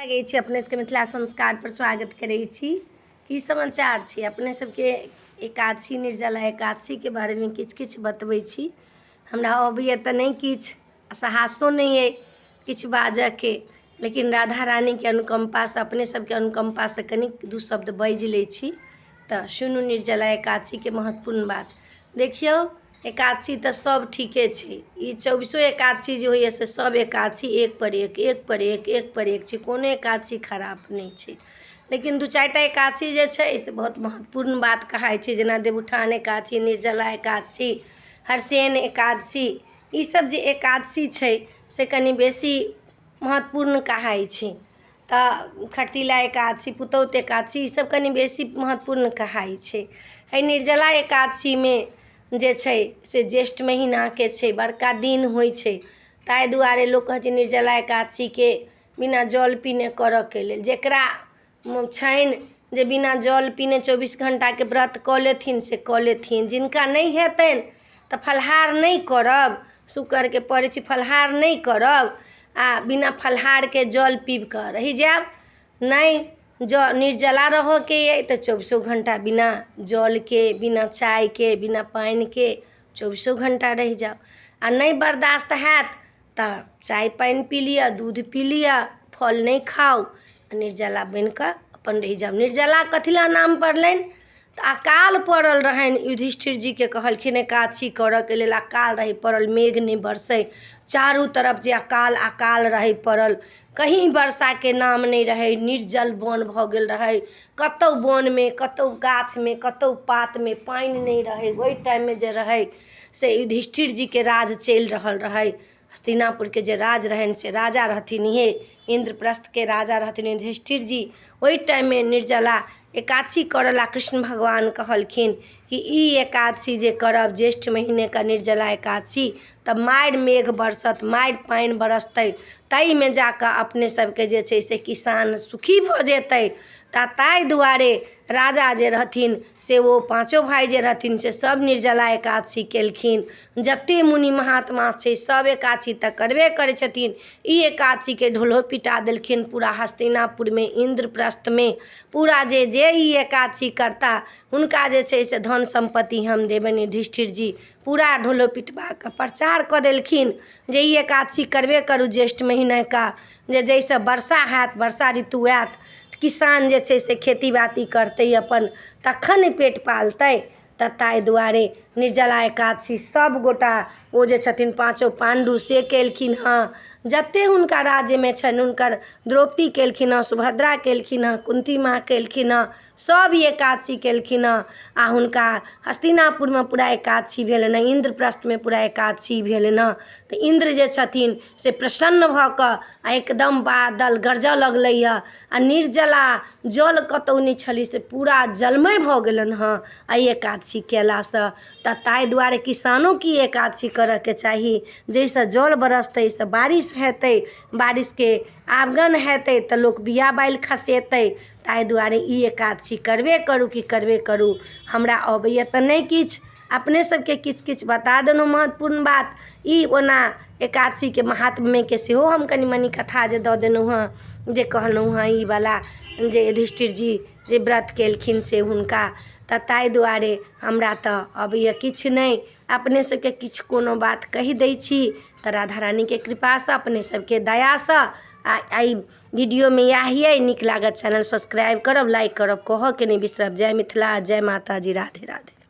लगै छी अपने सबके मिथिला संस्कारपर स्वागत करै छी। की समाचार छै अपने सबके? एकादशी, निर्जला एकादशीके बारेमे किछु किछु बतबै छी। हमरा अबैए तऽ नहि किछु, साहसो नहि अइ किछु बाजऽके, लेकिन राधा रानीके अनुकम्पासँ, अपने सबके अनुकम्पासँ कनिक दू शब्द बाजि लै छी। तऽ सुनू निर्जला एकादशीके महत्वपूर्ण बात। देखियौ, एकादशी तऽ सब ठीके छै। ई चौबीसो एकादशी जे होइए से सब एकादशी एक पर एक, एक पर एक, एक पर एक छै। कोनो एकादशी खराब नहि छै, लेकिन दू चारि टा एकादशी जे छै से बहुत महत्वपूर्ण बात कहाइ छै, जेना देवउठान एकादशी, निर्जला एकादशी, हरसेन एकादशी। ई सब जे एकादशी छै से कनि बेसी महत्वपूर्ण कहाइ छै। तऽ खटतिला एकादशी, पुतौत एकादशी, ईसब कनि बेसी महत्वपूर्ण कहाइ छै। एहि निर्जला एकादशीमे जे छै से ज्येष्ठ महीनाके छै, बड़का दिन होइ छै। ताहि दुआरे लोक कहै छै निर्जला एकादशीके बिना जल पीने करऽके लेल। जकरा छनि जे बिना जल पीने 24 घण्टाके व्रत कऽ लेथिन, से कऽ लेथिन। जिनका नहि हेतनि तऽ फलाहार नहि करब, शुक्रके पड़ै छै, फलाहार नहि करब आ बिना फलाहारके जल पीब कऽ रहि जायब। नहि जँ निर्जला रहऽके अइ तऽ चौबीसो घण्टा बिना जलके, बिना चायके, बिना पानिके चौबीसो घण्टा रहि जाउ। आ नहि बर्दाश्त हैत तऽ चाय पानि पी लिअ, दूध पी लिअ, फल नहि खाउ आ निर्जला बनि कऽ अपन रहि जाउ। निर्जला कथी लए नाम पड़लनि? तऽ अकाल पड़ल रहनि। युधिष्ठिर जीके कहलखिन एकादशी करयके लेल। अकाल रहै पड़ल, मेघ नहि बरसै, चारू तरफ जे अकाल अकाल रहै पड़ल, कहीँ वर्षाके नाम नहि रहै। निर्जल वन भऽ गेल रहै, कतहु वनमे, कतहु गाछमे, कतहु पातमे पानि नहि रहै। ओहि टाइममे जे रहै से युधिष्ठिर जीके राज चलि रहल रहै। हस्तिनापुरके जे राज रहनि से राजा रहथिन इहे इन्द्रप्रस्थके राजा रहथिन युधिष्ठिर जी। ओहि टाइममे निर्जला एकादशी करऽ ला कृष्ण भगवान कहलखिन कि ई एकादशी जे करब ज्येष्ठ महीनेके निर्जला एकादशी, तऽ मारि मेघ बरसत, मारि पानि बरसतै, ताहिमे जा कऽ अपने सबके जे छै से किसान सुखी भऽ जेतै। तऽ ताहि दुआरे राजा जे रहथिन से ओ पाँचो भाय जे रहथिन से सब निर्जला एकादशी केलखिन। जते मुनि महात्मा छै सब एकादशी तऽ करबे करै छथिन, ई एकादशीके ढोलो पिटा देलखिन पूरा हस्तिनापुरमे, इन्द्रप्रस्थमे पूरा, जे जे ई एकादशी करता हुनका जे छै से धन सम्पत्ति हम देबनि। युधिष्ठिर जी पूरा ढोलो पिटबा कऽ प्रचार कऽ देलखिन जे ई एकादशी करबे करू ज्येष्ठ महीनाके, जे जाहिसँ वर्षा हैत, वर्षा ऋतु आयत, किसान जे छै से खेती बाती करतै अपन, तखन ने पेट पालतै। तऽ ताहि दुआरे निर्जला एकादशी सभगोटा ओ जे छथिन पाँचो पाण्डु से केलखिन हँ। जते हुनका राज्यमे छनि हुनकर, द्रौपदी केलखिन हँ, सुभद्रा केलखिन हँ, कुन्ती माँ केलखिन हँ, सभ ई एकादशी केलखिन हँ। आ हुनका हस्तिनापुरमे पूरा एकादशी भेलनि हँ, इन्द्रप्रस्थमे पूरा एकादशी भेलनि हँ। तऽ इन्द्र जे छथिन से प्रसन्न भऽ कऽ आ एकदम बादल गरजऽ लगलै हँ आ निर्जला जल कतहु नहि छलै से पूरा जलमय भऽ गेलनि हँ एहि एकादशी कयलासँ। तऽ ताहि दुआरे किसानोके ई एकादशी करयके चाही, जाहिसँ जल बरसतै, जाहिसँ बारिश हेतै, बारिशके आगमन हेतै, तऽ लोक बिआ बालि खसेतै। ताहि दुआरे ई एकादशी करबे करू कि करबे करू। हमरा अबैए तऽ नहि किछु, अपने सबके किछु किछु बता देलहुँ महत्वपूर्ण बात ई। ओना एकादशीके महात्म्यके सेहो हम कनि मनि कथा जे दऽ देलहुँ हँ, जे कहलहुँ हँ ईवला जे युधिष्ठिर जी जे व्रत केलखिन से हुनका। तऽ ताहि दुआरे हमरा तऽ अबैए किछु नहि, अपने सबके किछु कोनो बात कहि दै छी तऽ राधा रानीके कृपासँ, अपने सबके दयासँ। आ एहि वीडियोमे इएह अइ। नीक लागत चैनल सब्सक्राइब करब, लाइक करब, कहऽके नहि बिसरब। जय मिथिला, जय माताजी, राधे राधे।